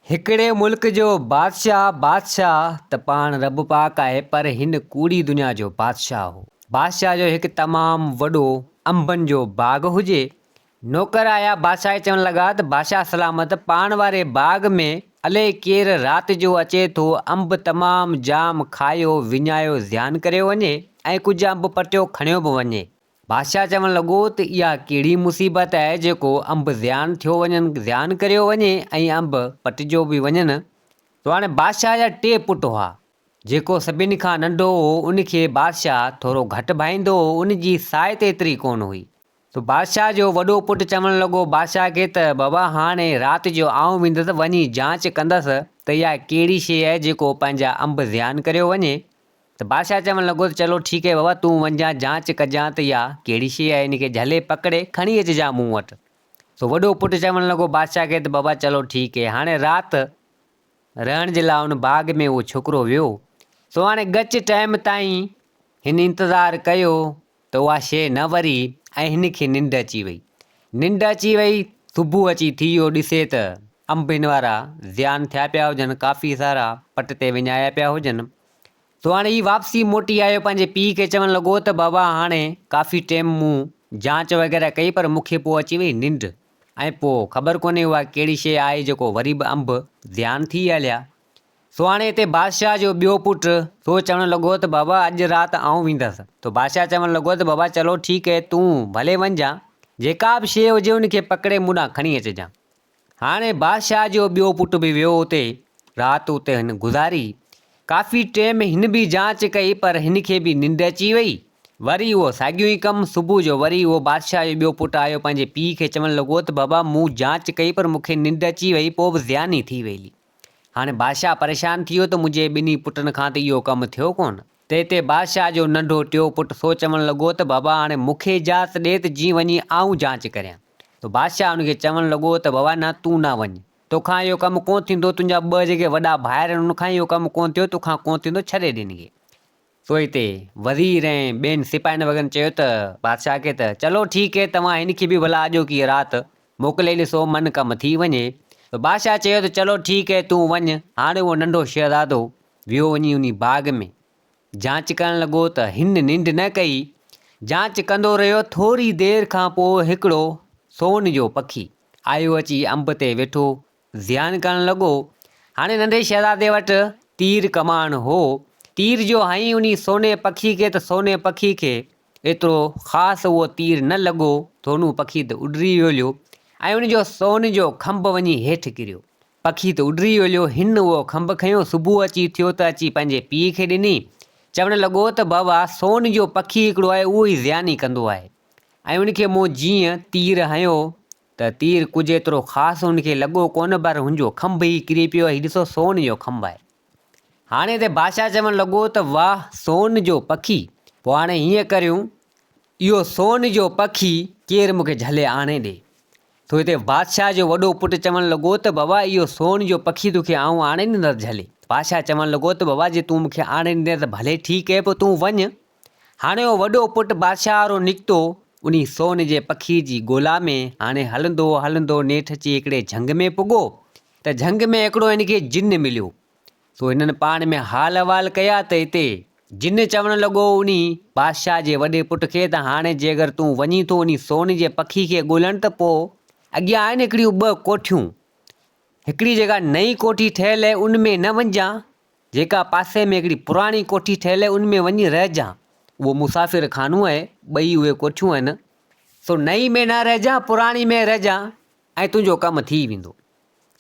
هڪڙي ملڪ جو بادشاهه بادشاهه ته پاڻ رب پاڪ آهي پر هن ڪوڙي دنيا جو بادشاهه هو. بادشاهه جو هڪ تمام وڏو انبن جو باغ هجي. نوڪر آيا بادشاهه کي چوڻ لڳا ته بادشاهه سلامت پاڻ واري باغ ۾ الئي ڪير رات جو اچي ٿو انب تمام جام کايو وڃايو زيان ڪريو وڃي ۽ ڪجهه انب پٽيو کڻيو به وڃي. بادشاهه چوڻ لڳو ته اها ڪهڙي مصيبت آهي جيڪو انب زيان ٿيو وڃن زيان ڪريو وڃي ۽ انب پٽجيو به وڃن. تو هاڻي بادشاهه جا ٽي پٽ هئا. جيڪو سڀني کان ننڍو هو ان کي بادشاهه ٿورو گهٽ ڀائيندو هو ان جي سائت ايتري ڪونه هئي. سو بادشاهه جو وڏو پٽ چوڻ لڳو بادشاهه کي ته بابا هاڻي رات جو آئون ويندس وڃي جانچ ڪندس ته اها ڪهڙي شيء آهي جيڪو پنهنجا انب زيان ڪريو وڃي. ته بادشاهه چوڻ لڳو ته چلو ٺيڪ اهي بابا تون وڃجان جانچ ڪجان ته اها ڪهڙي شيء آهي ان کي جهلي پڪڙي کڻي اچجان مون وٽ. سو وڏو پٽ چوڻ لڳو بادشاهه کي ته بابا چلو ٺيڪ اهي هاڻي رات رهڻ جي لاء ان باغ ۾ اهو ڇوڪرو ويو. سو هاڻي ڳچ ٽائيم تائين هن انتظار ڪيو ته اها شيء نه وري ۽ هن کي ننڊ اچي وئي. ننڊ اچي وئي، صبح اچي ٿي اهو ڏسي ته انب هن وارا زيان ٿيا پيا هجن، ڪافي سارا پٽ تي وڃايا پيا هجن. سو هاڻي هي واپسي موٽي آيو پنهنجي پيء کي چوڻ لڳو ته بابا هاڻي ڪافي ٽيم مون جانچ وغيره ڪئي پر مون کي پوء اچي وئي ننڊ ۽ پوء خبر ڪونهي اها ڪهڙي شيء آهي جيڪو وري به انب زيان ٿي هليا. سو هاڻي هتي بادشاهه جو ٻيو پٽ سو چوڻ لڳو ته بابا اڄ رات آئون ويندس. ته بادشاهه چوڻ لڳو ته بابا چلو ٺيڪ اهي تون ڀلي وڃجان، جيڪا به شيء هجي ان کي پڪڙي مون ڏانهن کڻي اچجان. هاڻي بادشاهه جو ٻيو پٽ به ويو اتي، رات اتي هن گذاري. ڪافي ٽيم هن به جانچ ڪئي پر هن کي به ننڊ اچي وئي. وري اهو ساڳيو ئي ڪم، صبح جو وري اهو بادشاهه جو ٻيو پٽ آيو پنهنجي پيء کي چوڻ لڳو ته بابا مون جانچ ڪئي پر مون کي ننڊ اچي وئي پوء به زياني ٿي ويلي. هاڻي بادشاهه پريشان ٿي ويو ته منهنجي ٻنهي پٽن کان ته اهو ڪم ٿيو ڪونه. تنهن تي بادشاهه جو ننڍو ٽيون پٽ سو چوڻ لڳو ته بابا هاڻي مون کي اجازت ڏي ته جيئن وڃي آئون جانچ ڪريان. ته بادشاهه ان کي چوڻ لڳو ته بابا نه تون نه وڃ. توکان اهو ڪم ڪونه ٿيندو، تنهنجا ٻه جيڪي وڏا ڀائر آهن ان کان اهو ڪم ڪونه ٿيو، توکان ڪونه ٿيندو، ڇڏي ڏي هن کي. سو هتي وزير ۽ ٻين سپاهين وغيرن چيو ته بادشاهه کي ته چلو ٺيڪ هي توهان هن کي به ڀلا اڄوڪي رات موڪلي ڏسو من ڪم ٿي وڃي. ته بادشاهه چيو ته چلو ٺيڪ هي تون وڃ. هاڻي اهو ننڍو شهزادو ويو وڃي انهي باغ ۾ جانچ ڪرڻ لڳو ته هن ننڊ نه ڪئي جانچ ڪندو رهيو ٿوري دير کان پوء هڪڙو سون جو پکي آيو اچي انب تي ويٺو زيان ڪرڻ لڳو. هاڻي ننڍي شهزادي وٽ تير ڪمان هو. تير جو هنئين انهي سوني پکي کي ته سوني پکي کي ايترو خاص اهو تير نه لڳو. سونو پکي ته اڏري ويو ۽ ان جو سون جو کنڀ وڃي هيٺ ڪريو. پکي ته اڏري ويو. هن اهو کنڀ کنيو. صبح اچي اٿيو ته اچي پنهنجي پيء کي ڏني. چوڻ لڳو ته بابا سون جو پکي هڪڙو آهي اهو ئي زياني ڪندو آهي ۽ ان کي مون جيئن تير هنيو ته تير ڪجهه ايترو خاص هن کي لڳو ڪونه پر هن جو کنڀ ئي ڪري پيو هي ڏسو سون جو کنڀ آهي. هاڻي ته بادشاهه چوڻ لڳو ته واهه سون جو پکي پوء هاڻي هيئن ڪريون اهو سون جو پکي ڪير مون کي جهلي آڻي ڏي. سو هتي بادشاهه جو وڏو پٽ چوڻ لڳو ته بابا اهو سون جو پکي توکي آئون آڻي ڏيندس جهلي. بادشاهه چوڻ لڳو ته بابا جي تون مون کي آڻي ڏيندين ته ڀلي ٺيڪ اهي پوء تون وڃ. هاڻي اهو وڏو پٽ بادشاهه وارو نڪتو، انهي سون جي پکي جي ڳولا ۾، هاڻي هلندو هلندو نيٺ اچي هڪڙي جهنگ ۾ پڳو ته جهنگ ۾ هڪڙو هن کي جن مليو. سو هنن پاڻ ۾ حال احوال ڪيا ته اتي جن چوڻ لڳو انهي بادشاهه جي وڏي پٽ کي ته هاڻي جي اگر تون وڃين ٿو انهي سون جي پکي کي ڳولڻ ته پوء اڳيان آهن هڪڙيون ٻه ڪوٺيون، هڪڙي جيڪا نئين ڪوٺي ٺهيل آهي ان ۾ نه وڃجان، جيڪا پاسي ۾ هڪڙي پراڻي ڪوٺي ٺهيل آهي ان ۾ وڃي رهجان. اهو مسافر خانو آهي، ٻئي اهي ڪوٺيون آهن. سو نئين ۾ نه رهجان، پراڻي ۾ رهجان ۽ تنهنجو ڪم ٿي ويندو.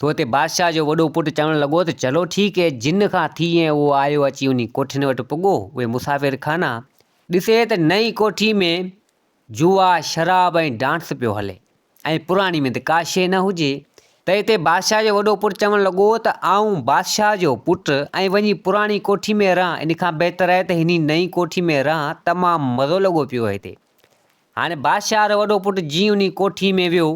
سو اتي بادشاهه جو وڏو پٽ چوڻ لڳو ته چلو ٺيڪ هي، جن کان ٿي ۽ اهو آيو اچي انهي ڪوٺين وٽ پڳو، اهي مسافر خانا ڏسي ته نئين ڪوٺي ۾ جوا، شراب ۽ ڊانس پيو هلي ۽ پراڻي ۾ ته ڪا شيء نه هجي ته اتي بادشاهه جو وڏو پٽ چوڻ لڳو ته آئون بادشاهه جو پٽ ۽ وڃي پراڻي ڪوٺي ۾ رهان ان کان بهتر آهي ته هني نئين ڪوٺي ۾ رهان تمام مزو لڳو پيو آهي هتي. هاڻي بادشاهه جو وڏو پٽ جيئن انهي ڪوٺي ۾ ويو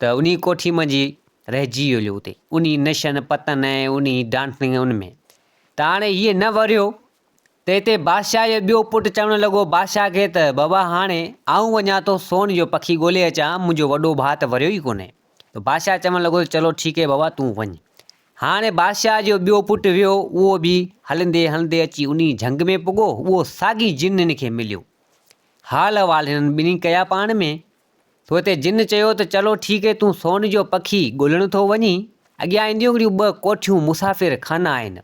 ته انهي ڪوٺي منجهه رهجي ويو اتي انهي نشن پتن ۽ انهي ڊانسنگ ان ۾ ته هاڻي هيء نه وريو تنهن تي بادشاهه جو ٻيو پٽ چوڻ لڳو بادشاهه کي ته، بابا هاڻي آئون وڃان ٿو سون جو پکي ڳولي اچان، منهنجو وڏو ڀاء ته وريو ئي ڪونهي. ته بادشاهه چوڻ لڳو ته چلو ٺيڪ هي بابا تون وڃ. هاڻي بادشاهه جو ٻيو پٽ ويو، اهو به هلندي هلندي اچي انهي جهنگ ۾ پڳو، اهو ساڳي جن هن کي مليو. حال احوال هنن ٻنهي ڪيا پاڻ ۾. سو هتي جن چيو ته چلو ٺيڪ هي تون سون جو پکي ڳولڻ ٿو وڃين، اڳيان اينديون هڪڙيون ٻه ڪوٺيون مسافر خانا آهن.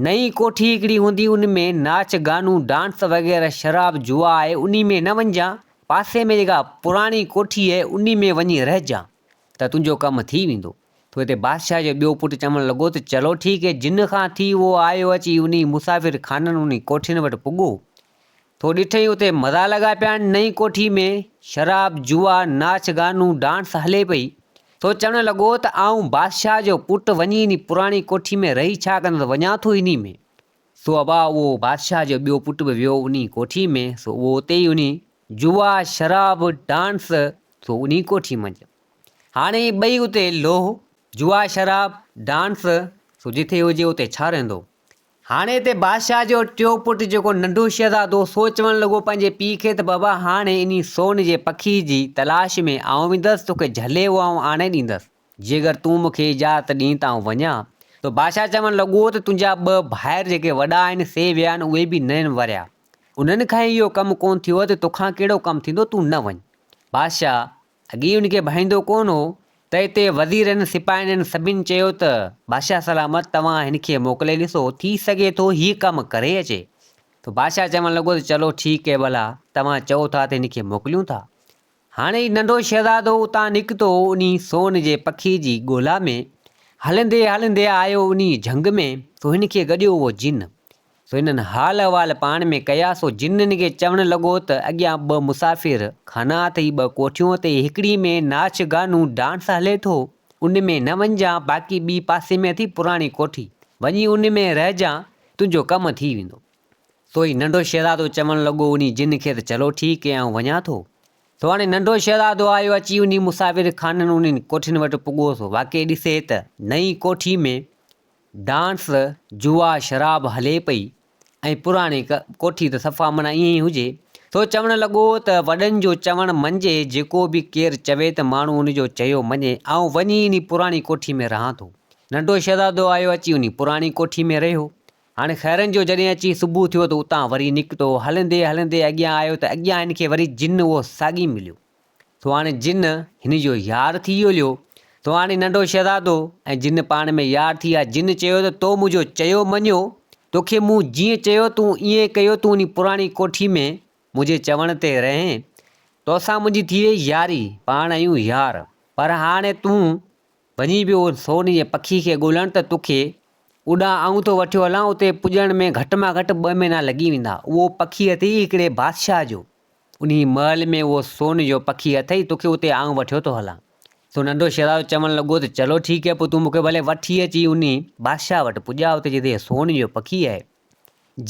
نئين ڪوٺي هڪڙي هوندي ان ۾ ناچ گانو ڊانس وغيره شراب جوا آهي انهي ۾ نه وڃجان، پاسي ۾ جيڪا پراڻي ڪوٺي آهي انهي ۾ وڃي رهجان ته تنهنجو ڪم ٿي ويندو. ٿو هتي بادشاهه جو ٻيو پٽ چوڻ لڳو ته چلو ٺيڪ هي جن کان ٿي اهو آيو اچي انهي مسافر خانن انهي ڪوٺين وٽ پڳو. ٿو ڏٺئي اتي مزا لڳا پيا آهن نئين ڪوٺي ۾ شراب جوا ناچ گانو ڊانس هلي پئي. ٿو چوڻ لڳو ته آئون بادشاهه جو پٽ وڃي انهي پراڻي ڪوٺي ۾ رهي ڇا ڪندس وڃان ٿو انهي ۾. سو ابا اهو بادشاهه جو ٻيو پٽ به ويو انهي ڪوٺي ۾ سو اهو اتي ئي انهي جوا شراب ڊانس سو انهي ڪوٺي منجهه. هاڻي ٻئي اتي لوهه، جوا، شراب، ڊانس، سو جٿي هجي اتي ڇا رهندو. هاڻي هتي بادشاهه جو ٽيون پٽ جيڪو ننڍو شهزادو سو چوڻ لڳو پنهنجي پيء کي ته بابا هاڻي انهي سون جي پکي جي تلاش ۾ آئون ويندس توکي جهلي اهو آئون آڻي ڏيندس جيڪر تون مون کي اجازت ڏين ته آئون وڃان. ته بادشاهه چوڻ لڳو ته تنهنجا ٻه ڀائر جيڪي وڏا آهن سي ويا آهن اهي به نه وريا انهن کان ئي اهو ڪم ڪونه ٿيو ته توکان ڪهڙو ڪم ٿيندو تون نه وڃ. بادشاهه اڳي ان کي ڀائيندو ڪونه هو، تنهن تي وزيرن، سپاهين سڀن چيو ته، بادشاهه سلامت توهان هن کي موڪلي ڏسو، ٿي سگهي ٿو هي ڪم ڪري اچي. ته بادشاهه چوڻ لڳو ته چلو ٺيڪ هي ڀلا، توهان چئو ٿا ته هن کي موڪليون ٿا. هاڻي هي ننڍو شهزادو اتان نڪتو انهي سون جي پکي جي ڳولا ۾، هلندي هلندي آيو انهي جهنگ ۾، سو هن کي گڏيو اهو جن. سو هنن حال احوال پاڻ ۾ ڪيا، سو جنن کي چوڻ لڳو ته اڳيان ٻه مسافر خانا اٿئي، ٻه ڪوٺيون اٿئي، هڪڙي ۾ ناچ گانو، ڊانس، هلي ٿو، ان ۾ نه وڃجان، باقي ٻي پاسي ۾ اٿئي پراڻي ڪوٺي، وڃي ان ۾ رهجان، تنهنجو ڪم ٿي ويندو. سو هي ننڍو شهزادو چوڻ لڳو انهي جن کي ته چلو ٺيڪ هي آئون وڃان ٿو. سو هاڻي ننڍو شهزادو آيو اچي انهي مسافر خانن انهن ڪوٺين وٽ پڳو، سو واقعي ڏسي ته نئين ڪوٺي ۾ ڊانس، جوا، شراب هلي پئي ۽ پراڻي ڪوٺي ته صفا معنيٰ ائين ئي هجي. سو چوڻ لڳو ته وڏن جو چوڻ مڃجي، جيڪو به ڪير چوي ته ماڻهو ان جو چيو مڃي. آئون وڃي انهي پراڻي ڪوٺي ۾ رهان ٿو. ننڍو شهزادو آيو اچي انهي پراڻي ڪوٺي ۾ رهيو. هاڻي خيرن جو جڏهن اچي صبح ٿيو ته اتان وري نڪتو. هلندي هلندي اڳيان آيو ته اڳيان هن کي وري جن اهو ساڳي مليو. سو هاڻي جن هن جو يار ٿي ويو. سو هاڻي ننڍو شهزادو ۽ جن پاڻ ۾ يار ٿي ويا. جن چيو ته تو منهنجو چيو مڃيو، توکي مون جيئن چيو تون ائين ڪيو، تون انهي پراڻي ڪوٺي ۾ منهنجي چوڻ تي رهين، توسان منهنجي ٿي وئي ياري، پاڻ آهيون يار، پر هاڻي تون وڃين پيو سون جي پکي کي ڳولڻ ته توکي اوڏانهن آئون ٿو وٺيو هلان، اتي پڄڻ ۾ گهٽ مان گهٽ ٻه مهينا لڳي ويندا. اهو پکي اٿئي هڪڙي بادشاهه جو. انهيء محل ۾ اهو سون جو پکي اٿئي، توکي اتي آئون وٺيو ٿو هلان. سو ننڍو شهزادو چوڻ لڳو ته چلو ٺيڪ آهي، پوء تون مون کي ڀلي وٺي اچي انهي بادشاهه وٽ پڄاء، اتي جتي سون جو پکي آهي.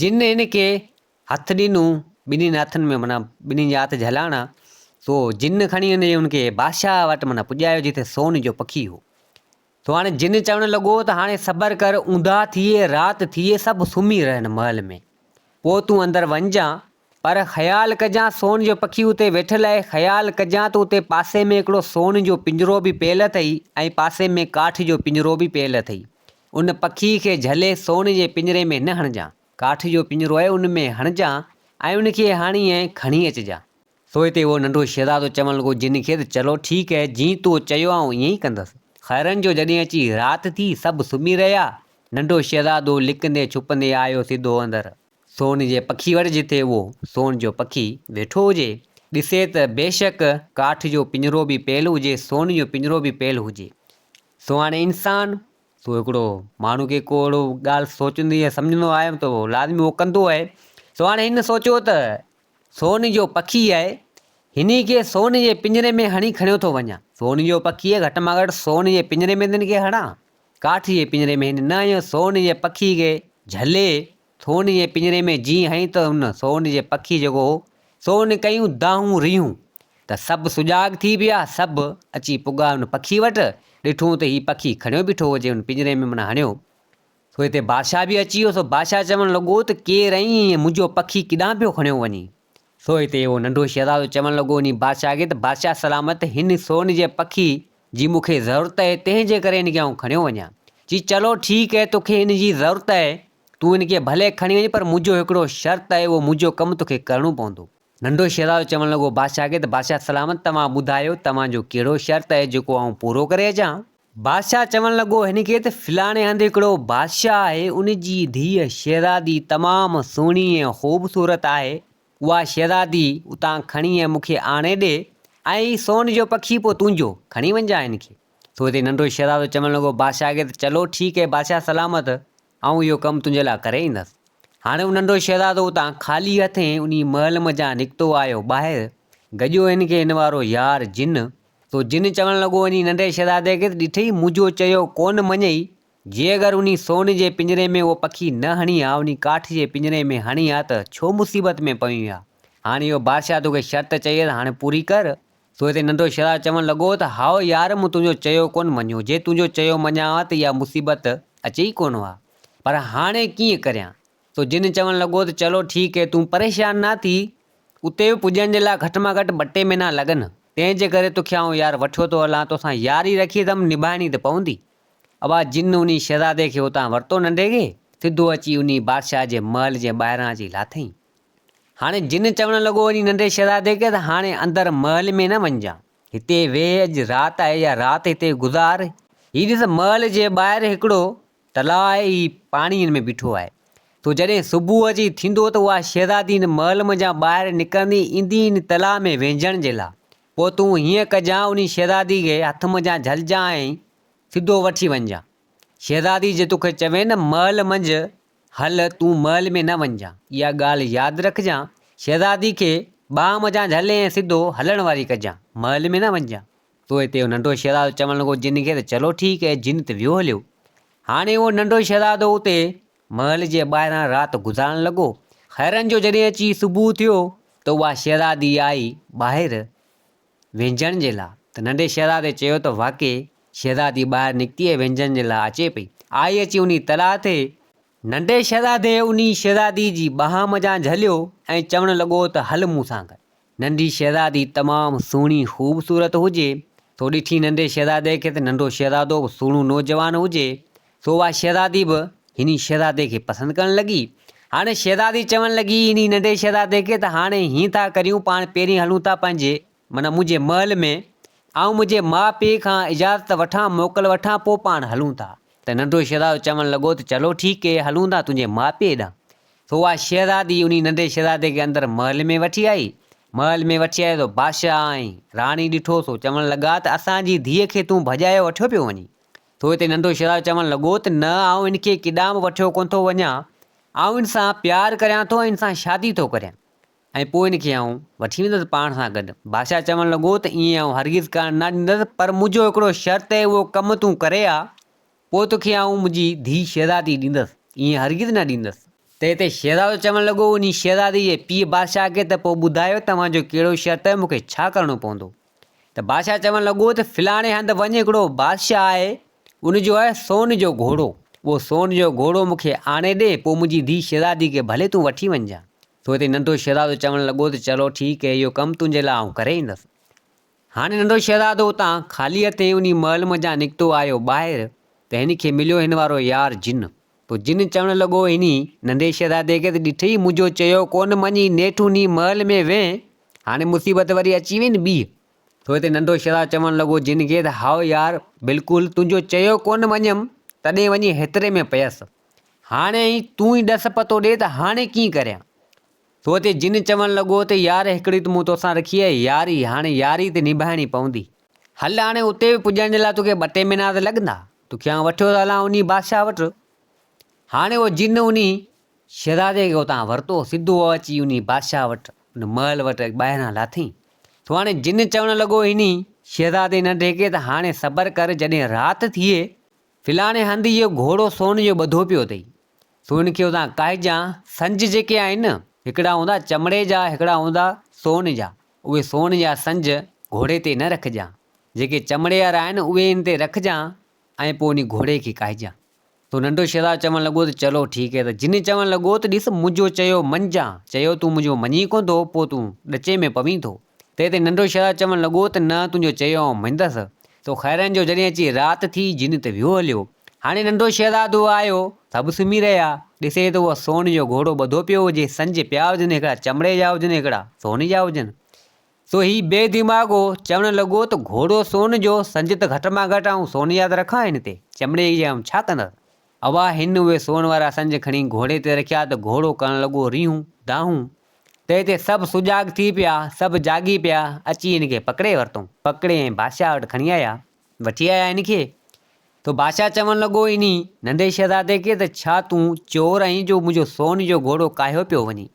جن هن کي هٿ ڏنو، ٻنهين هٿن ۾ معنيٰ ٻنهين جا هٿ جهلاڻا، سو جن کڻي ان کي بادشاهه وٽ معنيٰ پڄايو جتي سون جو پکي هو. سو هاڻي جن چوڻ لڳو ته هاڻي صبر ڪر، اونداهه ٿئي، رات ٿئي، سڀ سمهي رهن محل ۾، پوء تون اندر وڃجان، پر خيال ڪجان سون جو پکي اتي ويٺل آهي، خيال ڪجان ته اتي پاسي ۾ هڪڙو سون جو پڃرو به پيل اٿئي ۽ پاسي ۾ ڪاٺ جو پڃرو به پيل اٿئي، ان پکي کي جهلي سون جي پڃري ۾ نه هڻجان، ڪاٺ جو پڃرو آهي ان ۾ هڻجان ۽ ان کي هڻي ۽ کڻي اچجان. سو هتي اهو ننڍو شهزادو چوڻ لڳو جن کي ته چلو ٺيڪ آهي، جيئن تو چيو آئون ائين ئي ڪندس. خيرن جو جڏهن اچي رات ٿي، سڀ سمهي رهيا، ننڍو شهزادو لڪندي ڇپندي آيو سڌو اندر. سون جي پکي وٽ جتي اهو سون جو پکي ويٺو هجي، ڏسي ته بيشڪ ڪاٺ جو پڃرو به پيل هجي، سون جو پڃرو به پيل هجي. سو هاڻي انسان، سو هڪڙو ماڻهو کي ڪو اهڙو ڳالهه سوچندي يا سمجهندو آهي ته لازمي اهو ڪندو آهي. سو هاڻي هن سوچيو ته سون جو پکي آهي، هن کي سون جي پڃري ۾ هڻي کڻيو ٿو وڃان. سون جو پکي آهي، گهٽ مان گهٽ سون جي پڃري ۾ ته هن کي هڻان. ڪاٺ جي پڃري ۾ هن نه هنيو، سون جي پکي کي جهلي سون جي پڃري ۾ جيئن هنئي ته ان سون جي پکي جيڪو هو، سو ان ڪيون دانهون ريهون ته سڀ سجاڳ ٿي پيا، سڀ اچي پڳا ان پکي وٽ، ڏٺون ته هي پکي کڻيو بيٺو هجي، ان پڃري ۾ معنيٰ هڻيو. سو هتي بادشاهه به اچي ويو، سو بادشاهه چوڻ لڳو ته ڪير آهين ۽ منهنجو پکي ڪيڏانهن پيو کڻيو وڃين؟ سو هتي اهو ننڍو شهزادو چوڻ لڳو انهي بادشاهه کي ته بادشاهه سلامت هن سون جي پکي جي مون کي ضرورت آهي، تنهن جي ڪري هن کي آئون کڻيو وڃان. چي چلو ٺيڪ اهي توکي هن جي ضرورت اهي تون هن کي ڀلي کڻي وڃ پر منهنجو هڪڙو شرط اهي اهو منهنجو ڪم توکي ڪرڻو پوندو. ننڍو شهزادو چوڻ لڳو بادشاهه کي ته بادشاهه سلامت توهان ٻڌايو توهان جو ڪهڙو شرط اهي جيڪو آئون پورو ڪري اچان. بادشاهه چوڻ لڳو هن کي ته فلاڻي هنڌ هڪڙو بادشاهه آهي ان جي ڌيء شهزادي تمام سهڻي ۽ خوبصورت آهي اها شهزادي اتان کڻي ۽ مون کي آڻي ڏي ۽ هي سون جو پکي پوء تنهنجو، کڻي وڃجان هن کي. سو هتي ننڍو شهزادو چوڻ لڳو بادشاهه کي ته چلو ٺيڪ اهي بادشاهه سلامت، آئون اهو ڪم تنهنجي لاء ڪري ايندس. هاڻي اهو ننڍو شهزادو اتان خالي هٿين انهي محل منجهان نڪتو آيو ٻاهر، گڏيو هن کي هن وارو يار جن. سو جن چوڻ لڳو انهي ننڍي شهزادي کي ته ڏٺئي منهنجو چيو ڪونه مڃئي، جي اگر انهي سون جي پڃري ۾ اهو پکي نه هڻي ها، انهي ڪاٺ جي پڃري ۾ هڻي ها ته ڇو مصيبت ۾ پوين ها؟ هاڻي اهو بادشاهه توکي شرط چئي ته هاڻي پوري ڪر. سو هتي ننڍو شهزادو چوڻ لڳو ته هائو يار مون تنهنجو چيو ڪونه مڃيو، جي تنهنجو چيو مڃان ها ته اها مصيبت اچي ئي ڪونه ها. پر هاڻي ڪيئن ڪريان؟ سو جن چوڻ لڳو ته چلو ٺيڪ هي تون پريشان نه ٿي، اتي به پڄڻ جي لاء گهٽ مان گهٽ ٻه ٽي مهينا لڳن، تنهن جي ڪري توکي آئون يار وٺيو ٿو هلان، توسان ياري رکي اٿم، نڀائڻي ته پوندي. ابا جن انهي شهزادي کي اتان ورتو ننڍي کي، سڌو اچي انهي بادشاهه جي محل جي ٻاهران اچي لاٿئين. هاڻي جن چوڻ لڳو انهي ننڍي شهزادي کي ته هاڻي اندر محل ۾ نه وڃجان، هتي ويهه اڄ رات آهي يا رات هتي گذار، هي ڏس محل جي ٻاهر هڪڙو تلاء آهي هي پاڻي ان ۾ بيٺو آهي، سو جڏهن صبح اچي ٿيندو ته اها شهزادي ان محل منجهان ٻاهر نڪرندي ايندي ان تلاء ۾ وهنجڻ جي لاء، پوء تون هيئن ڪجان انهي شهزادي کي هٿ منجهان جهلجان ۽ سڌو وٺي وڃجان. شهزادي جي توکي چوي نه محل منجهه هل، تون محل ۾ نه وڃجان. اها ڳالهه ياد رکجان. شهزادي کي ٻانهن منجهان جهلي ۽ سڌو هلڻ واري ڪجان. محل ۾ نه وڃجان. تو هتي اهو ننڍو شهزادو چوڻ لڳو جن کي ته چلو ٺيڪ اهي جن ته ويو هليو. هاڻي اهو ننڍو شهزادو اتي محل جي ٻاهران رات گذارڻ لڳو. خيرن جو جڏهن اچي صبح ٿيو ته اها شهزادي آئي ٻاهر. وهنجڻ جي لاء ته ننڍي شهزادي چيو ته واقعي شهزادي ٻاهر نڪتي ۽ وهنجڻ جي لاء اچي پئي. آئي اچي انهي تلاء تي. ننڍي شهزادي انهي شهزادي جي ٻانهن منجهان جهليو ۽ چوڻ لڳو ته هل مون سان گڏ. ننڍي شهزادي تمام سهڻي خوبصورت هجي. سو ڏٺي ننڍي شهزادي کي ته ننڍو شهزادو به سهڻو نوجوان هجي. سو اها شهزادي به هني شهزادي کي پسند ڪرڻ لڳي. هاڻي شهزادي چوڻ لڳي هني ننڍي شهزادي کي ته هاڻي هيئن ٿا ڪريون پاڻ پهرين هلون ٿا پنهنجي معنيٰ منهنجي محل ۾ آئون منهنجي ماء پيء کان اجازت وٺان موڪل وٺان پوء پاڻ هلون ٿا. ته ننڍو شهزادو چوڻ لڳو ته چلو ٺيڪ اهي هلون ٿا تنهنجي ماء پيء ڏانهن. سو اها شهزادي انهي ننڍي شهزادي کي اندر محل ۾ وٺي آئي. محل ۾ وٺي آئي ته بادشاهه ۽ راڻي ڏٺو سو چوڻ لڳا ته اسان جي ڌيء کي تون ڀڄايو وٺيو پيو وڃين. ٿو هتي ننڍو شهزادو چوڻ لڳو ته نه آئون هن کي ڪيڏانهن به وٺيو ڪونه ٿو وڃان، آئون هن سان پيار ڪريان ٿو ۽ هن سان شادي ٿو ڪريان ۽ پوء هن کي آئون وٺي ويندس پاڻ سان گڏ. بادشاهه چوڻ لڳو ته ائين آئون هرگز ڪرڻ نه ڏيندس پر منهنجو هڪڙو شرط آهي اهو ڪم تون ڪري آ پوء توکي آئون منهنجي ڌيء شهزادي ڏيندس ائين هرگز نه ڏيندس. ته هتي شهزادو چوڻ لڳو انهي شهزادي جي پيء بادشاهه کي ته پوء ٻڌايو توهان جو ڪهڙو شرط آهي مون کي ڇا ڪرڻو پوندو؟ ته بادشاهه چوڻ لڳو ته فلاڻي هنڌ وڃ هڪڙو بادشاهه آهي ان جو آهي سون جو گهوڙو اهو سون جو گهوڙو مون کي آڻي ڏي پوء منهنجي ڌيء شهزادي کي ڀلي تون وٺي وڃجان. سو هتي ننڍو شهزادو چوڻ لڳو ته چلو ٺيڪ اهي اهو ڪم تنهنجي لاء آئون ڪري ايندس. هاڻي ننڍو شهزادو اتان خالي هٿين انهي محل منجهان نڪتو آيو ٻاهر ته هن کي مليو هن وارو يار جن. پوء جن چوڻ لڳو انهي ننڍي شهزادي کي ته ڏٺئي منهنجو چيو ڪونه مڃي نيٺ انهي محل ۾ وين هاڻي مصيبت وري اچي وئي نه ٻي. ٿو هتي ننڍو شهزادو چوڻ لڳو جن کي ته هائو يار بلڪل تنهنجو چيو ڪونه مڃيم تڏهن وڃي هيتري ۾ پيس. هاڻي تون ئي ڏس پتو ڏي ته هاڻي ڪيئن ڪريان. ٿو هتي جن چوڻ لڳو ته يار هڪڙي ته مون توسان رکي آهي ياري هاڻي ياري ته نڀائڻي پوندي. هل هاڻي اتي به پڄڻ جي لاء توکي ٻه ٽي مهينا ته لڳندا. توکي آئون وٺيو ٿو هلان انهي بادشاهه وٽ. هاڻي اهو جن انهي شهزادي کي اتان ورتو، سڌو اچي انهي بادشاهه وٽ ان محل وٽ ٻاهران لاٿئين. سو هاڻي جن چوڻ لڳو انهي شهزادي ننڍي کي ته هاڻي صبر ڪر جڏهن رات ٿئي فلاڻي هنڌ اهو گهوڙو سون جو ٻڌو پيو اٿئي. سو ان کي اتان ڪاهجان. سنج جيڪي آهن نه، هڪڙا هوندا چمڙي جا، هڪڙا هوندا سون جا. اهي سون جا سنج گهوڙي تي نه رکجان. جيڪي چمڙي وارا آهن، اهي ان تي رکجان ۽ پوء انهي گهوڙي کي ڪاهجان. سو ننڍو شهزادو چوڻ لڳو ته چلو ٺيڪ هي ته جن چوڻ لڳو ته ڏس منهنجو چيو مڃجان، چيو تون منهنجو مڃين ڪونه ٿو، پوء تون ڏچي ۾ پوين ٿو. تنهن تي ننڍو شهزادو چوڻ لڳو ته نه تنهنجو چيو آئون مڃندس. سو خيرن جو جڏهن اچي رات ٿي جن ته ويو هليو. هاڻي ننڍو شهزادو آيو، سڀ سمهي رهيا. ڏسي ته اهو سون جو گهوڙو ٻڌو پيو هجي، سنج پيا هجن، هڪڙا چمڙي جا هجن، هڪڙا سون جا هجن. سو هي بي دماغو چوڻ لڳو ته گهوڙو سون جو، سنج ته گهٽ مان گهٽ آئون سون جا ته رکان هن تي، چمڙي جا آئون ڇا ڪندس؟ اوا هن اهي سون وارا سنج کڻي گهوڙي تي رکيا ته گهوڙو ڪرڻ لڳو ريهون، دانهون. تنهن تي سڀ سجاڳ ٿي پيا، سڀ جاڳي پيا، اچي هن کي پڪڙي ورتئون. پڪڙي ۽ بادشاهه وٽ کڻي آيا. وٺي آيا هن کي. ته بادشاهه چوڻ لڳو انهي ننڍي شهزادي کي ته ڇا تون چور آهين جو منهنجو سون جو گهوڙو ڪاهيو پيو وڃين؟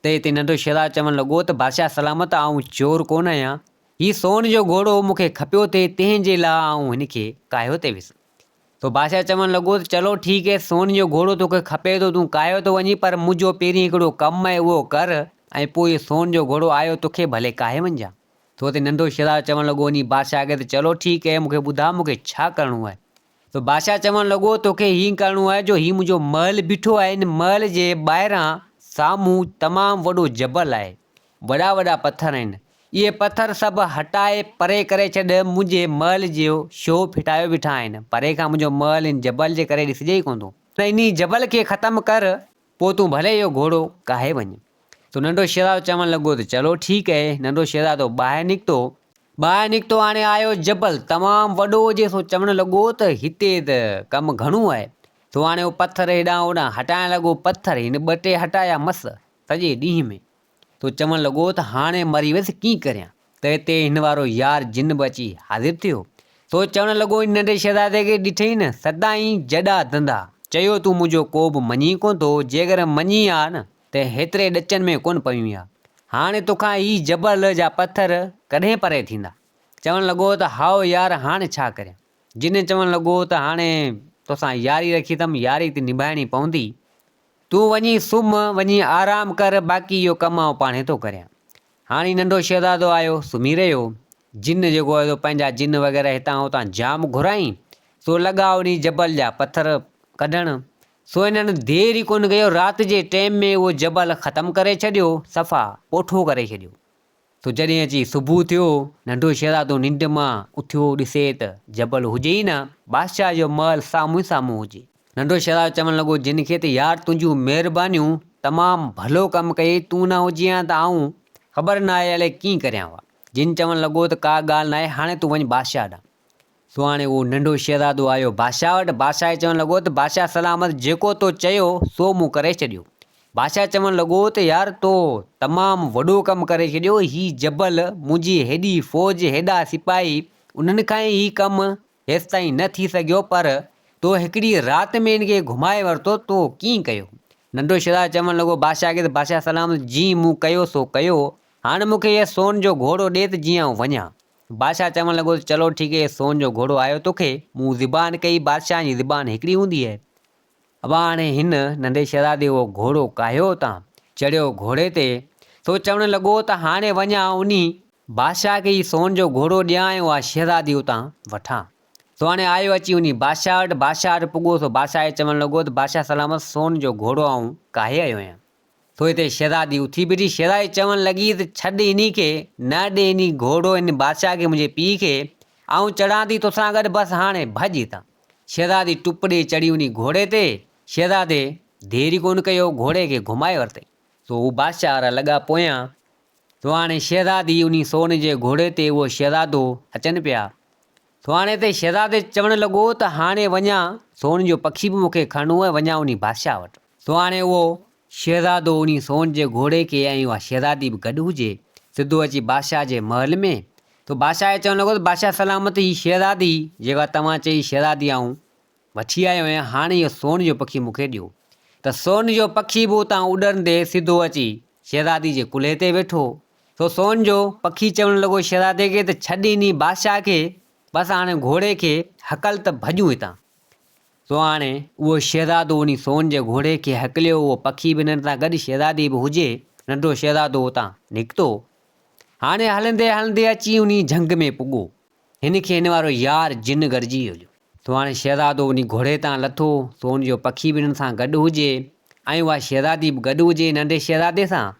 ته هتي ننڍو شهزادو چوڻ لڳو ته بادشاهه سلامت آئون چور ڪونه آهيان، هي سون جو گهوڙو مون کي کپيو ٿي تنهن جي لاء آئون هن کي ڪاهيو ٿي ويس. ته بادشاهه چوڻ لڳو ته چلو ٺيڪ هي سون جو گهوڙو توکي کپي ٿو تون ڪاهيو ٿو وڃين پر منهنجو پهرين هڪڙو ڪم آهي اهو ڪر ۽ پوء هي سون جو گهوڙو آيو توکي ڀلي ڪاهي وڃجان. ٿو تي ننڍو شهزادو چوڻ لڳو وڃي بادشاهه کي ته چلو ٺيڪ اهي مون کي ٻڌاء مون کي ڇا ڪرڻو آهي؟ ته بادشاهه چوڻ لڳو توکي هيئن ڪرڻو آهي جو هي منهنجو محل بيٺو آهي ان محل جي ٻاهران سامهون تمام وڏو جبل آهي وڏا وڏا پٿر آهن اهي پٿر سڀ هٽائي پري ڪري ڇڏ منهنجي محل جو شو ڦٽايو بيٺا آهن پري کان منهنجو محل ان جبل جي ڪري ڏسجي ئي ڪونه ٿو ته انهي جبل کي ختم ڪر پوء تون ڀلي اهو گهوڙو ڪاهي وڃ. تو ننڍو شهزادو چوڻ لڳو ته چلو ٺيڪ اهي. ننڍو شهزادو ٻاهر نڪتو. ٻاهر نڪتو هاڻي آيو جبل تمام وڏو هجي سو چوڻ لڳو ته هتي ته ڪم گهڻو آهي. سو هاڻي اهو پٿر هيڏانهن هوڏانهن هٽائڻ لڳو. پٿر هن ٻه ٽي هٽايا مس سڄي ڏينهن ۾. سو چوڻ لڳو ته هاڻي مري ويس ڪيئن ڪريان. ته اتي هن وارو يار جن به اچي حاضر ٿيو. سو چوڻ لڳو ان ننڍي شهزادي کي ڏٺئي نه سدائين جڏا ڌنڌا. چيو تون منهنجو ڪو به مڃين ڪونه ٿو، جيڪر مڃين ها نه ته هيتري ڏچن ۾ ڪونه پوين ها. هاڻي توکان هي جبل جا پٿر ڪڏهن پري ٿيندا. چوڻ لڳو ته هائو يار هاڻي ڇا ڪريان. جن چوڻ لڳو ته هاڻي توسان ياري رکي اٿم، ياري ته نڀائڻي پوندي. تون وڃي سمهه، وڃي آرام ڪر، باقي اهو ڪم آئون پاڻهي ٿو ڪريان. هاڻي ننڍو شهزادو آيو، سمهي رهيو. جن جيڪو آيو سو پنهنجا جن وغيره هتان هتان جام گهرائين، سو لڳا انهي جبل جا پٿر ڪڍڻ. سو هنن دير ئي ڪونه ڪيو، رات جي ٽيم ۾ اهو جبل ختم ڪري ڇڏيو، صفا پوٺو ڪري ڇڏيو. سو جڏهن اچي صبح ٿيو، ننڍو شهزادو ننڊ مان اٿيو، ڏسي ته جبل هجي ئي نه، بادشاهه جو محل سامهون ئي سامهون هجي. ننڍو شهزادو چوڻ لڳو جن کي ته يار تنهنجون مهربانيون، تمام ڀلو ڪم ڪيئي، تون نه هجين ها ته آئون خبر ناهي الائي ڪيئن ڪريان ها. جن چوڻ لڳو ته ڪا ڳالهه ناهي، هاڻي تون وڃ بادشاهه ڏانهن. سو هاڻي اهو ننڍو شهزادو آيو بادشاهه وٽ، بادشاهه کي چوڻ لڳو ته بادشاهه سلامت جيڪو تو چيو سو مون ڪري ڇڏيو. بادشاهه چوڻ لڳو ته يار تو تمام وڏو ڪم ڪري ڇڏيو، هي جبل، منهنجي هيڏي فوج، هيڏا سپاهي، انهن کان ئي هي ڪم هيستائين نه ٿي سگهيو پر تو هڪڙي رات ۾ ان کي گهمائي ورتو، تو ڪيئن ڪيو؟ ننڍو شهزادو چوڻ لڳو بادشاهه کي ته بادشاهه سلامت جيئن مون ڪيو سو ڪيو، هاڻ مون کي هيء سون جو گهوڙو ڏي ته جيئن آئون وڃان. بادشاهه چوڻ لڳو ته چلو ٺيڪ هي سون جو گهوڙو آيو توکي، مون زبان ڪئي، بادشاهن جي زبان هڪڙي هوندي آهي. ابا هاڻي هن ننڍي شهزادي اهو گهوڙو ڪاهيو اتان چڙهيو گهوڙي تي، سو چوڻ لڳو ته هاڻي وڃان انهي بادشاهه کي هي سون جو گهوڙو ڏيان ۽ اها شهزادي اتان وٺان. سو هاڻي آيو اچي انهي بادشاهه وٽ، بادشاهه وٽ پڳو سو بادشاهه کي چوڻ لڳو ته بادشاهه سلامت سون جو گهوڙو آئون ڪاهي آيو آهيان. سو هتي شهزادي اٿي بيٺي، شهزادي چوڻ لڳي ته ڇڏ انهي کي، نه ڏي انهي گهوڙو ان بادشاهه کي منهنجي پيء کي، آئون چڙهان ٿي توسان گڏ بس هاڻي ڀڄ هتان. شهزادي ٽپ ڏيئي چڙهي انهي گهوڙي تي، شهزادي دير ئي ڪونه ڪيو گهوڙي کي گهمائي ورتائين. سو هو بادشاهه وارا لڳا پويان، سو هاڻي شهزادي انهي سون جي گهوڙي تي اهو شهزادو اچن پيا. سو هاڻي هتي شهزادي چوڻ لڳو ته هاڻي وڃان سون جو پکي به مون کي کڻڻو آهي وڃان انهي بادشاهه وٽ. سو هاڻي اهو شهزادو انهي سون جي گهوڙي کي ۽ اها شهزادي به گڏ هجي، سڌو اچي بادشاهه جي محل ۾. سو بادشاهه کي چوڻ لڳو ته بادشاهه سلامت هي شهزادي جيڪا توهان چئي شهزادي آئون وٺي آيو آهيان، هاڻي اهو سون جو پکي مون کي ڏيو. ته سون جو پکي به اتان اڏرندي سڌو اچي شهزادي جي ڪلهي تي ويٺو. سو سون جو پکي چوڻ لڳو شهزادي کي ته ڇڏ انهي بادشاهه کي، بس هاڻي گهوڙي کي هڪل ته ڀڄون هتان. سو هاڻي اهو شهزادو انهي سون جي گهوڙي کي هڪليو، اهو پکي به هنن سان گڏ شهزادي به هجي، ننڍو شهزادو اتان نڪتو. هاڻي هلندي هلندي اچي انهي جهنگ ۾ پڳو. هن کي هن وارو يار جن گڏجي هليو. سو هاڻي شهزادو انهي گهوڙي تان لٿو، سون جو پکي به هنن سان گڏ هجي ۽ اها شهزادي به گڏ هجي ننڍي شهزادي سان.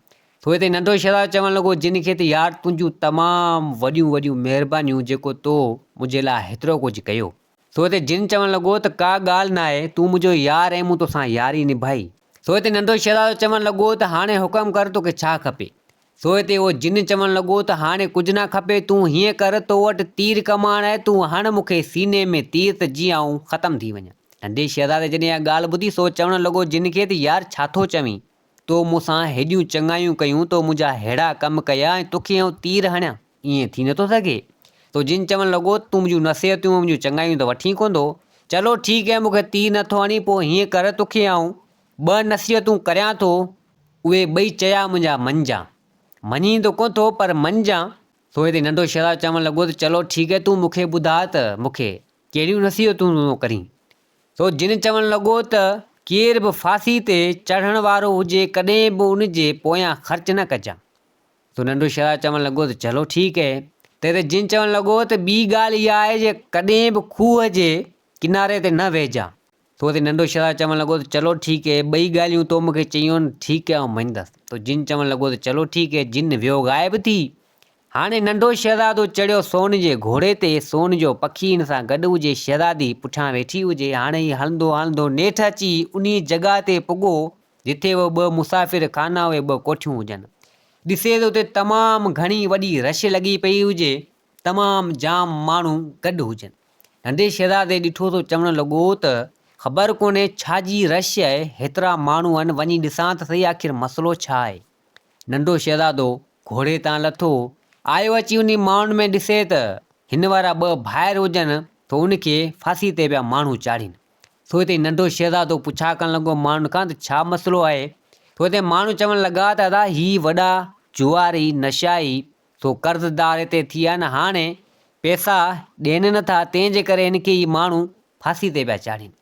سو هتي ننڍو شهزادو چوڻ لڳو جن کي ته يار تنهنجون تمام وڏيون وڏيون مهربانيون جيڪو تو منهنجي لاء هيترو ڪجهه ڪيو. سو هتي جن چوڻ لڳو ته ڪا ڳالهه ناهي، تون منهنجو يار آهين، مون توسان ياري نڀائي. سو هتي ننڍو شهزادو چوڻ لڳو ته هاڻي حڪم ڪر توکي ڇا کپي؟ سو هتي اهو جن چوڻ لڳو ته هاڻي ڪجهه نه کپي، تون هيئن ڪر، تو وٽ تير ڪمان آهي، تون هڻ مون کي سيني ۾ تير ته جيئن آئون ختم ٿي وڃان. ننڍي شهزادي جڏهن اها ڳالهه ٻڌي سو چوڻ لڳو جن کي ته يار ڇا ٿو چوين؟ تو مون سان هيڏيون چڱايون ڪيون، تو منهنجا ههڙا ڪم ڪيا ۽ توکي آئون تير هڻيان، ائين ٿي نٿو سگهي. سو جن چوڻ لڳو ته تون منهنجون نصيحتون ۽ منهنجون چڱايون ته وٺين ڪونه ٿو. چلو ٺيڪ آهي مون کي تير نٿو هڻين پوء هيئن ڪر توکي آئون ٻه نصيحتون ڪريان ٿو، اهي ٻئي چيا منهنجا مڃجان. مڃين ته ڪونه ٿو پر مڃجان. سو هتي ننڍو شهزادو چوڻ لڳو ته چلو ٺيڪ آهي تون مون کي ٻڌاء ته مون کي ڪهڙيون نصيحتون تون ڪرين. سو جن چوڻ لڳو ته ڪير به ڦاسي تي چڙهڻ وارو هجي ڪڏهن به ان جي پويان خرچ نه ڪجان. سو ننڍو شهزادو چوڻ لڳو ته چلو ٺيڪ آهي. تنهن تي جن چوڻ لڳو ته ٻي ڳالهه اها آهي جي ڪڏهن به کوهه جي ڪناري تي نه ويهجان. سو اتي ننڍو شهزادو چوڻ لڳو ته چلو ٺيڪ اهي ٻئي ڳالهيون تو مون کي چيون آهن ٺيڪ آهي آئون مڃندس. تو جن چوڻ لڳو ته چلو ٺيڪ اهي جن ويو غائب ٿي. هاڻي ننڍو شهزادو چڙهيو سون جي گهوڙي تي، سون جو پکي هن سان گڏ هجي، شهزادي پٺيان ويٺي هجي. هاڻي هي هلندو هلندو نيٺ اچي انهي جڳهه تي پڳو جتي اهي ٻه مسافر خانا اهي ٻه ڪوٺيون هجن. ڏسي ته اتي تمام گهڻي وڏي رش لڳي پئي هجي. تمام جام ماڻهو گڏ هجن. ننڍي شهزادي ڏٺو ته چوڻ لڳو ته خبر ڪونهي ڇا جي رش آهي، هيترا ماڻهو آهن، وڃي ڏسان ته سهي آخر مسئلو ڇا آهي. ننڍو شهزادو گهوڙي تان لٿو، آيو اچي انهي ماڻهن ۾ ڏسي ته هن وارا ٻه ڀائر هجن ته ان کي ڦاسي تي پيا ماڻهو چاڙهين. سو هتي ننڍو شهزادو پڇا ڪرڻ لڳو ماڻهن کان ته ڇا مسئلو آهي؟ سو هتي ماڻهو چوڻ لڳا ته ادا هي وڏا جواري، نشائي، سو قرضدار هتي ٿي ويا آهن هاڻي پئسا ڏين نه ٿا تنهن جي ڪري هن کي هي ماڻهو ڦاسي تي پيا چاڙهين.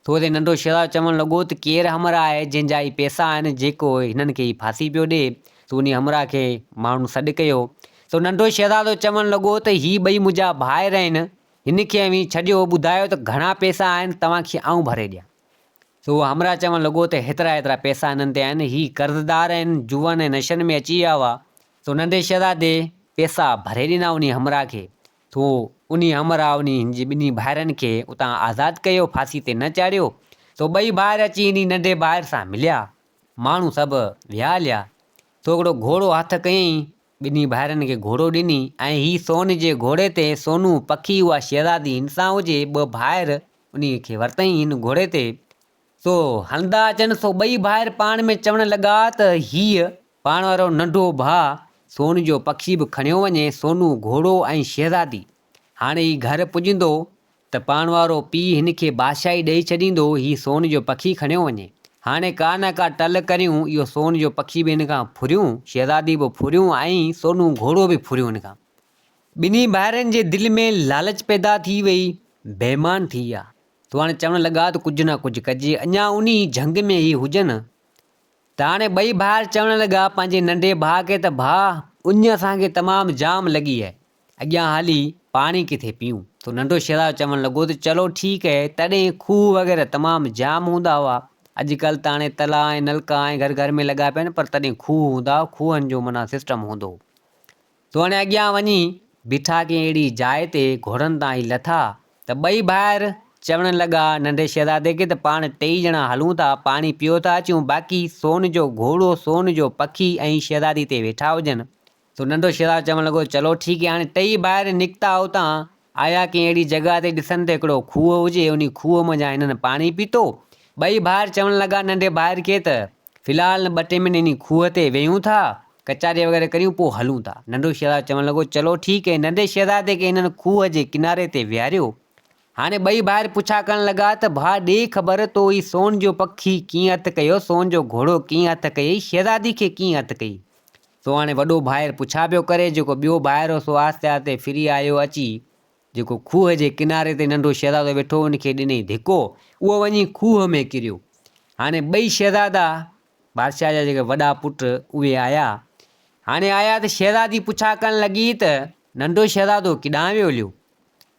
سو هتي ننڍو شهزادو چوڻ لڳو ته ڪير همراهه آهي جنهن جا هي پئسا آهن جيڪو هنن کي هي ڦاسي پيو ڏي. سو انهي همراهه کي ماڻهن سڏ ڪيو. سو ننڍو شهزادو چوڻ لڳو ته هي ٻئي منهنجا ڀائر آهن هن کي اوهين ڇڏيو ٻڌايو ته گهڻا پئسا آهن توهان کي آئون ڀري ڏيان. سو اهو همراهه چوڻ لڳو ته هيترا هيترا پئسا هنن تي آهن هي قرضدار آهن جوئن ۽ نشن ۾ اچي ويا هئا. سو ننڍي شهزادي پئسا ڀري ڏنا انهي همراهه کي. سو انهي همراهه انهي هن جي ٻنهي ڀائرن کي اتان آزاد ڪيو، ڦاسي تي نه چاڙهيو. سو ٻئي ڀائر اچي انهي ننڍي ڀائر سان مليا. ماڻهو سڀ ويا هليا. سو هڪڙو گهوڙو هٿ ڪيائين، ٻنهي ڀائرن کي گهوڙو ڏني ۽ هي سون جي گهوڙي تي سونو پکي اها شهزادي هن سان هجي، ٻه ڀائر انهي کي ورتائين هن گهوڙي تي. سو هلندا اچن، سو ٻئي ڀائر پاڻ ۾ چوڻ لڳا ته هيء پاڻ وارو ننڍو ڀاء سون جو پکي به کڻيو وڃي، سونو گهوڙو ۽ شهزادي. هاڻي هي گهر پڄندو ته پاڻ وارو پيء هن کي بادشاهي ڏئي ڇڏيندو، هي سون جو پکي کڻيو وڃي. هاڻي ڪا نه ڪا ٽل ڪريون، اهو سون جو پکي به هن کان ڦريون، شهزادي به ڦريون ۽ سونو گهوڙو به ڦريون هن کان. ٻنهي ڀائرن جي دل ۾ لالچ پيدا ٿي وئي، بيمان ٿي ويا. سو هاڻي چوڻ لڳا ته ڪجهه نه ڪجهه ڪجي، اڃا انهي جهنگ ۾ هي هجن ته هاڻي ٻئي ڀائر چوڻ لڳا پنهنجي ننڍي ڀاء کي ته ڀاء اڃ اسان کي تمام جام لڳي آهي، اڳيان هلي پاڻي ڪٿي پيئون. سو ننڍو شهزادو چوڻ لڳو ته چلو ٺيڪ اهي، تڏهن کوهه وغيره تمام جام هوندا هئا، اڄڪلهه ته هاڻي تلاء ۽ نلڪا ۽ گهر گهر ۾ لڳا پيا آهن پر تڏهن کوهه هوندا هئا، کوهن جو معنيٰ سسٽم هوندو هو. سو هاڻي اڳيان وڃي بيٺا ڪنهن اهڙي جاء تي گهوڙن تان ئي لٿا ته ٻئي ڀائر چوڻ لڳا ننڍي شهزادي کي ته پاڻ ٽيئي ڄڻا هلون ٿا پاڻي پيو ٿا اچون باقي سون جو گهوڙو سون جو پکي ۽ شهزادي تي ويٺا هجن. سو ننڍو شهزادو چوڻ لڳو چلو ٺيڪ آهي هاڻي ٽيئي ڀائر نڪتا اتان آيا ڪنهن اهڙي جڳهه تي ڏسن ته هڪڙو کوهه هجي انهي کوهه منجهان هنن پاڻي پيتو. ٻئي ڀائر چوڻ لڳا ننڍي ڀائر کي ته في الحال ٻه ٽي منٽ انهي کوهه تي ويهون ٿا، ڪچهري وغيره ڪريون پوء هلون ٿا. ننڍو شهزادو چوڻ لڳو چلو ٺيڪ اهي. ننڍي شهزادي کي هنن کوهه جي ڪناري تي ويهاريو. هاڻي ٻئي ڀائر پڇا ڪرڻ لڳا ته ڀاء ڏي خبر تو هي سون جو پکي ڪيئن هٿ ڪيو، سون جو گهوڙو ڪيئن هٿ ڪيئي، شهزادي کي ڪيئن هٿ ڪيئي. سو هاڻي وڏو ڀائر پڇا پيو ڪري، جيڪو ٻيو ڀائر هو سو آهستي آهستي ڦري آيو اچي جيڪو کوهه جي ڪناري تي ننڍو شهزادو ويٺو هو ان کي ڏنئي ڌڪو، اهو وڃي کوهه ۾ ڪريو. هاڻي ٻئي شهزادا، بادشاهه جا جيڪي وڏا پٽ، اهي آيا. هاڻي آيا ته شهزادي پڇا ڪرڻ لڳي ته ننڍو شهزادو ڪيڏانهن ويو هليو؟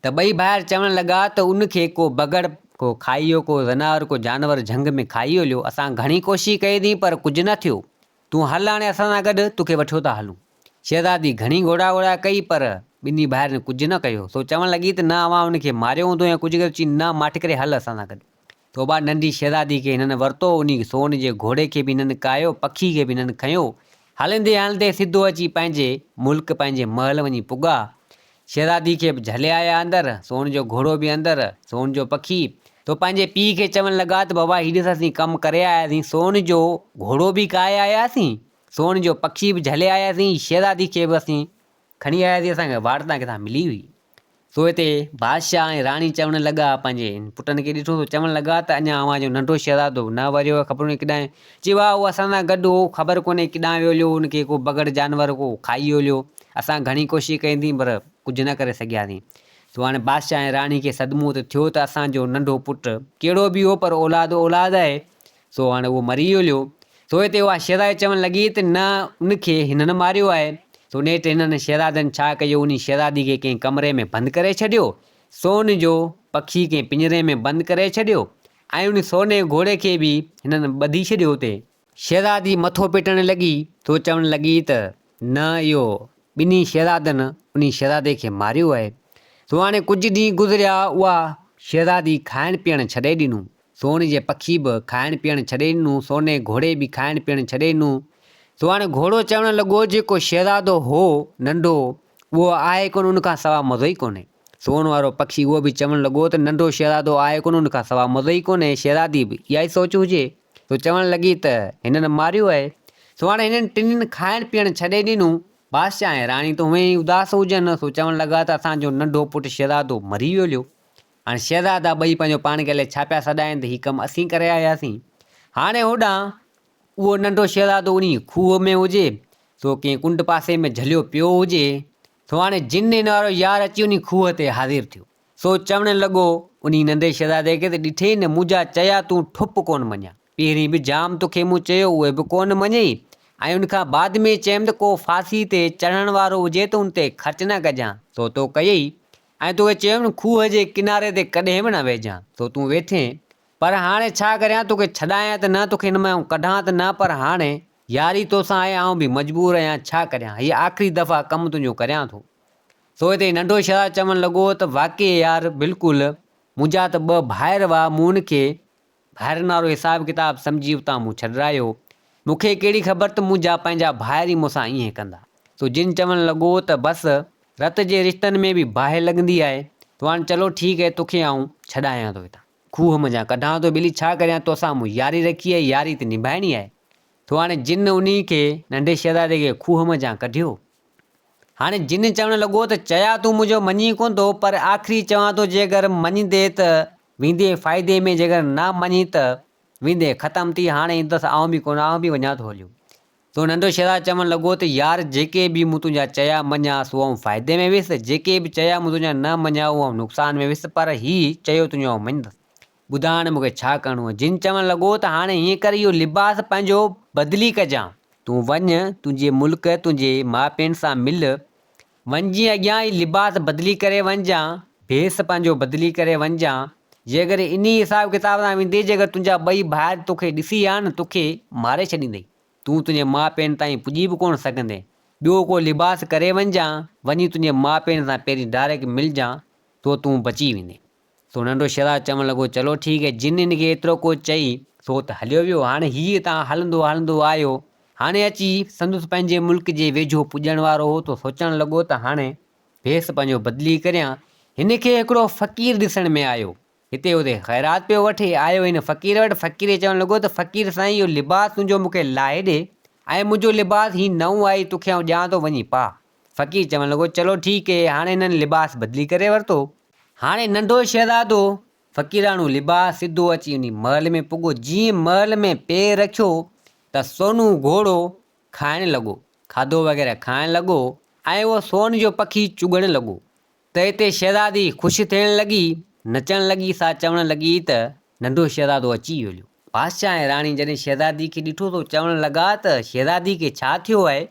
ته ٻئي ڀائر چوڻ لڳا ته ان کي ڪو بگهڙ ڪو کائي ويو، ڪو زناور ڪو جانور جهنگ ۾ کائي ويو هليو، اسان گهڻي ڪوشش ڪئي اٿئي پر ڪجهه نه ٿيو. تون هل هاڻي اسان سان گڏ، توکي وٺيو ٿا هلون. شهزادي گهڻي گهوڙا گهوڙا ڪئي پر ٻنهي ڀائرن ڪجهه نه ڪيو. سو چوڻ لڳي ته نه اوهان ان کي ماريو هوندو يا ڪجهه ڪيو. چي نه ماٺ ڪري هل اسان سان گڏ. تو بعد ننڍي شهزادي کي هنن ورتو، انهي سون جي گهوڙي کي به هنن ڪاهيو، پکي کي به هنن کنيو. هلندي هلندي سڌو اچي پنهنجي ملڪ پنهنجي محل وڃي پڳا. شهزادي کي به جهلي آيا اندر، سون جو گهوڙو به اندر، سون جو پکي. تو پنهنجي پيء کي چوڻ لڳا ته بابا هي ڏس اسين ڪم ڪري آياسين، سون جو گهوڙو به ڪاهي آياسين، سون جو پکي به جهلي آياسين، شهزادي کي به اسين کڻي آياسين، اسان کي واٽ تان ڪٿان ملي هئي. سو هتي بادشاهه ۽ راڻي چوڻ لڳا، پنهنجي پٽن کي ڏٺو ته چوڻ لڳا ته اڃا اوهان جو ننڍو شهزادو نه وريو آهي، خبر ڪونهي ڪيڏانهن. چي واهه اهو اسان سان گڏ هو، خبر ڪونهي ڪيڏانهن ويو هليو، ان کي ڪو بگهڙ جانور ڪو کائي ويو هليو. اسان گهڻي ڪوشش ڪئي پر ڪجهه نه ڪري سگهياسين. سو هاڻي بادشاهه ۽ راڻي کي صدمو ته ٿيو ته اسان جو ننڍو پٽ ڪهڙو به هو پر اولاد اولاد آهي، سو هاڻي اهو مري ويو هليو. سو هتي اها شهزادي چوڻ لڳي ته نه ان کي هنن ماريو آهي. سو نيٺ هنن شهزادن ڇا ڪيو انهي شهزادي کي ڪنهن ڪمري ۾ بند ڪري ڇڏيو. سون جو پکي ڪنهن پڃري ۾ بند ڪري ڇڏيو ۽ ان سوني گهوڙي کي به هنن ٻڌي ڇڏيو اتي. شهزادي مٿو پٽڻ لڳي سو چوڻ لڳي ته نه اهو ٻنهي شهزادن انهي شهزادي کي ماريو آهي. سو هاڻي ڪجهه ڏينهن گذريا اها شهزادي کائڻ پيئڻ ڇڏي ڏنو. سون جي پکي به کائڻ پيئڻ ڇڏي ڏنو، سوني گهوڙي به کائڻ پيئڻ ڇڏي ڏنو. سو هاڻي گهوڙو چوڻ لڳو، جيڪو شهزادو هو ننڍو، اهو آهي ڪونه، ان کان سوا مزو ئي ڪونهي. سون وارو پکي اهو به چوڻ لڳو ته ننڍو شهزادو آهي ڪونه، ان کان سوا مزو ئي ڪونهي. شهزادي به اها ئي سوچ هجي، سو چوڻ لڳي ته هنن ماريو آهي. سو هاڻي هنن ٽنهين کائڻ پيئڻ ڇڏي ڏنو. بادشاهه ۽ راڻي ته هونئن ئي اداس هجن، سو چوڻ لڳا ته اسان جو ننڍو پٽ شهزادو مري ويو هليو. هاڻي شهزادا ٻئي پنهنجو پاڻ کي الائي ڇا پيا سڏائين ته هي ڪم اسين ڪري آياسين. هاڻي هوڏانهن اهو ننڍو شهزادو انهيء کوهه ۾ هجي، سو ڪنهن ڪنڊ پاسي ۾ جهليو پيو هجي، سو هاڻي جن هن وارو يار اچي انهي کوهه تي حاضر ٿيو. سو چوڻ لڳو انهي ننڍي شهزادي کي ته ڏٺئي نه منهنجا چيا تون ٺپ ڪونه مڃيا. پهرين به جام توکي مون چيو اهي به ڪونه مڃيئي ۽ ان کان بعد ۾ چيم ته ڪو ڦاسي تي چڙهڻ وارو هجي ته ان تي خرچ نه ڪجان سو تو ڪيئي ۽ توکي چيم نه کوهه جي ڪناري تي ڪڏهن به نه ويهجان سو تون ويٺين پر هاڻي ڇا ڪريان توکي ڇڏايان ته نه توکي هن مان آئون ڪڍان ته نه پر هاڻي ياري توسان آهي آئون به مجبور آهيان ڇا ڪريان هيء آخري دفعا ڪم تنهنجو ڪريان ٿو. سو هتي ننڍو شهزادو چوڻ لڳو ته واقعي يار بلڪل منهنجا ته ٻه ڀائر هئا مون ان کي ڀائرن وارو حساب ڪتاب سمجهي اتان مون ڇڏرايو. مون کي ڪهڙي خبر ته منهنجا پنهنجا ڀائر ئي مون سان ائين ڪندا. سو جن چوڻ لڳو ته بس، رت جي رشتن ۾ به باهه لڳندي آهي. سو هاڻ چلو ٺيڪ آهي توکي آئون ڇڏايان ٿو هتان. کوهه منجهان ڪڍان ٿو ٻلي ڇا ڪريان توسان مون ياري رکي آهي ياري ته نڀائڻي آهي. سو هاڻي جن انهي کي ننڍي شهزادي کي کوهه منجهان ڪڍيو. هاڻي جن چوڻ لڳو ته چيا تون منهنجو مڃين ڪونه ٿو پر آخري چوان ٿو جيڪر مڃيندي ته ويندي فائدي ۾ جيڪر نه مڃين ته ويندي ختم ٿي هاڻي ايندس آئون به ڪونه آئون به وڃان ٿو هليو. سو ننڍو شهزادو چوڻ لڳو ته يار جيڪي به مون تنهنجا چيا مڃيا سو آئون فائدي ۾ ويس جيڪي به چيا مون تنهنجا نه مڃيا اهو آئون نقصان ۾ ويس پر هي چيو تنهنجو آئون مڃندس. ٻڌاء هاڻي مون کي ڇا ڪرڻو آهي؟ جن چوڻ لڳو ته هاڻي هيئن ڪر اهو لباس پنهنجو بدلي ڪجان. تون وڃ تنهنجي ملڪ تنهنجي ماء پيئن سان مل وڃجين اڳيان هي لباس بدلي ڪري وڃجان، ڀيس پنهنجو بدلي ڪري وڃجان، جيڪڏهن انهي حساب ڪتاب سان ويندين جيڪر تنهنجا ٻئي ڀائر توکي ڏسي ها نه توکي ماري ڇڏيندئي، تون تنهنجي ماء پيئن تائين پڄي به ڪونه سگهندين، ٻيو ڪو لباس ڪري وڃجان، وڃي تنهنجي ماء پيئن سان پهرين ڊائريڪٽ ملجان، تو تون بچي ويندين. سو ننڍو شهزادو چوڻ لڳو، چلو ٺيڪ هي. جن هن کي ايترو ڪو چئي، سو ته هليو ويو. هاڻي هيء هتان هلندو هلندو آيو. هاڻي اچي سندس پنهنجي ملڪ جي ويجهو پڄڻ وارو هو ته سوچڻ لڳو ته هاڻي ڀيس پنهنجو بدلي ڪريان. هن کي هڪڙو فقير ڏسڻ ۾ آيو. هتي هتي خيرات پيو وٺي. آيو هن فقير وٽ. فقير کي چوڻ لڳو ته فقير سائين اهو لباس تنهنجو مون کي لاهي ڏي ۽ منهنجو لباس هي نئون آهي توکي آئون ڏيان ٿو وڃي پاء. فقير چوڻ لڳو، چلو ٺيڪ هي. هاڻي هنن لباس بدلي ڪري ورتو. هاڻي ننڍو شهزادو فقيراڻو لباس سڌو اچي انهي محل ۾ پڳو. جيئن محل ۾ پير رکيو ته سونو گهوڙو کائڻ لڳو. کاڌو وغيره کائڻ لڳو ۽ اهو سون جو پکي چڳڻ لڳو. ته اتي شهزادي خوش ٿيڻ لڳي، نچڻ لڳي سا چوڻ لڳي ته ننڍو شهزادو اچي ويو. بادشاهه ۽ راڻي جڏهن شهزادي کي ڏٺو ته چوڻ لڳا ته شهزادي کي ڇا ٿيو آهي؟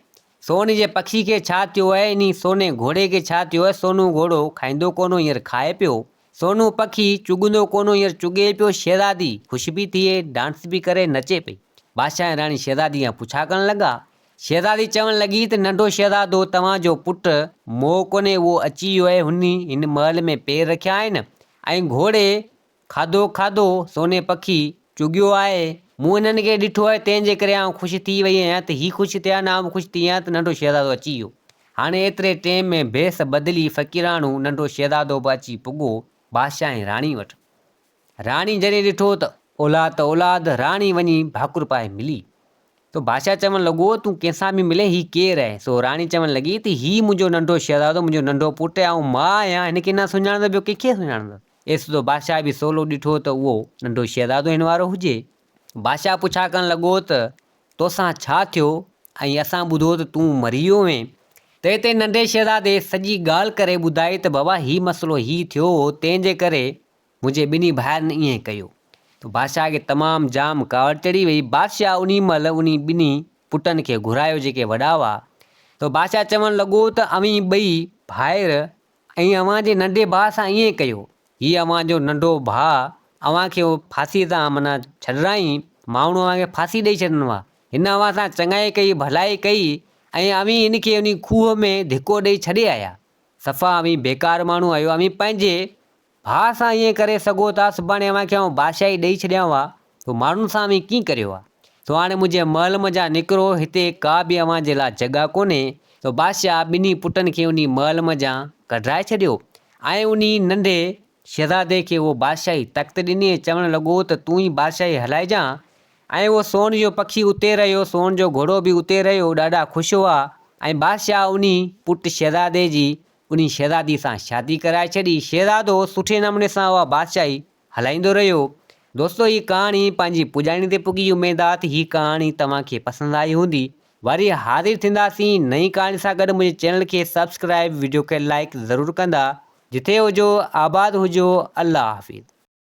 سون جي پکي کي ڇا ٿيو آهي؟ انهي سوني گهوڙي کي ڇا ٿيو آهي؟ سونو گهوڙو کائيندو ڪونه هو هينئر کائي پيو. سونو پکي چڳندو ڪونه هو هينئر چڳي پيو. شهزادي خوش به ٿئي، ڊانس به ڪري، نچي پئي. بادشاهه ۽ راڻي شهزادي کان پڇا ڪرڻ لڳا. شهزادي چوڻ لڳي ته ننڍو شهزادو توهان جو پٽ مئو ڪونهي اهو اچي ويو آهي هن هن محل ۾ پير رکيا آهن ۽ گهوڙي کاڌو کاڌو سوني پکي چڳيو آهي مون انهن کي ڏٺو آهي تنهن جي ڪري آئون خوش ٿي وئي آهيان ته هي خوش ٿيا نه آئون به خوش ٿي آهيان ته ننڍو شهزادو اچي ويو. هاڻي ايتري ٽيم ۾ ڀيس بدلي فقيراڻو ننڍو شهزادو به اچي پڳو بادشاهه ۽ راڻي وٽ. راڻي جڏهن ڏٺو ته اولاد ته اولاد، راڻي وڃي ڀاڪر پائي ملي. سو بادشاهه چوڻ لڳو، تون ڪنهن سان به ملين، هي ڪير آهي؟ سو راڻي چوڻ لڳي ته هي منهنجو ننڍو شهزادو، منهنجو ننڍو پٽ آهي، آئون ماء آهيان، هن کي نه سڃاڻندس ٻيو ڪنهن کي سڃاڻندس؟ ايستو بادشاهه به سولو ڏٺو ته اهو ننڍو شهزادو هن وارو هجي. بادشاهه پڇا ڪرڻ لڳو ته توسان ڇا ٿيو ۽ اسان ٻڌو ته تون مري ويو هئين؟ تنهن تي ننڍي شهزادي سڄي ڳالهه ڪري ٻڌائي ته بابا هي مسئلو هي ٿيو هو، تنهن جي ڪري منهنجي ٻنهي ڀائرن ائين ڪيو ته بادشاهه کي تمام جام ڪاوڙ چڙهي وئي. بادشاهه انهي مهل انهي ٻنهي پٽن کي گهرايو جيڪي وڏا هئا. ته بادشاهه چوڻ لڳو ته اوهين ٻئي ڀائر ۽ اوهان جي ننڍي ڀاء سان ائين ڪيو. هي اوهان جو ننڍو ڀاء اوهان کي ڦاسيء تان معنيٰ ڇڏرائين، ماڻهو اوهان کي ڦاسي ڏئي ڇڏن ها. هن اوهان سان چڱائي ڪئي، ڀلائي ڪئي ۽ اوهين هن کي انهي کوهه ۾ ڌڪو ڏئي ڇڏي آيا. صفا اوهين بيڪار ماڻهو آهيو. اوهين پنهنجي ڀاء سان ائين ڪري سگهو ٿا، سڀاڻي اوهان کي آئون بادشاهي ڏئي ڇڏيان ها، سو ماڻهن سان اوهين ڪيئن ڪريو ها؟ سو هاڻي منهنجي محل منجهان نڪرو، هتي ڪا به اوهان جي لاء جڳهه ڪونهي. سو بادشاهه ٻنهي پٽن کي انهي محل منجهان ڪڍرائي ڇڏيو ۽ انهي ننڍي شهزادي کي اهو بادشاهي تخت ڏني ۽ چوڻ لڳو ته تون ئي بادشاهي هلائجان. ۽ اهو سون جو پکي اتي رهيو، سون جو گهوڙو به اتي رهيو، ڏاڍا خوش هئا ۽ بادشاهه انهي پٽ شهزادي جي انهي شهزادي سان شادي ڪرائي ڇڏي. شهزادو سٺي نموني سان اها بادشاهي هلائيندو رهيو. دوستو هي ڪهاڻي پنهنجي پڄاڻي تي پڳي اميد آ ته هي ڪهاڻي توهان کي پسند آئي هوندي. وري حاضر ٿينداسين نئين ڪهاڻي سان گڏ منهنجي چينل کي سبسڪرائب وڊيو کي لائيڪ ضرور ڪندا. جٿي هجو آباد هجو الله حافظ.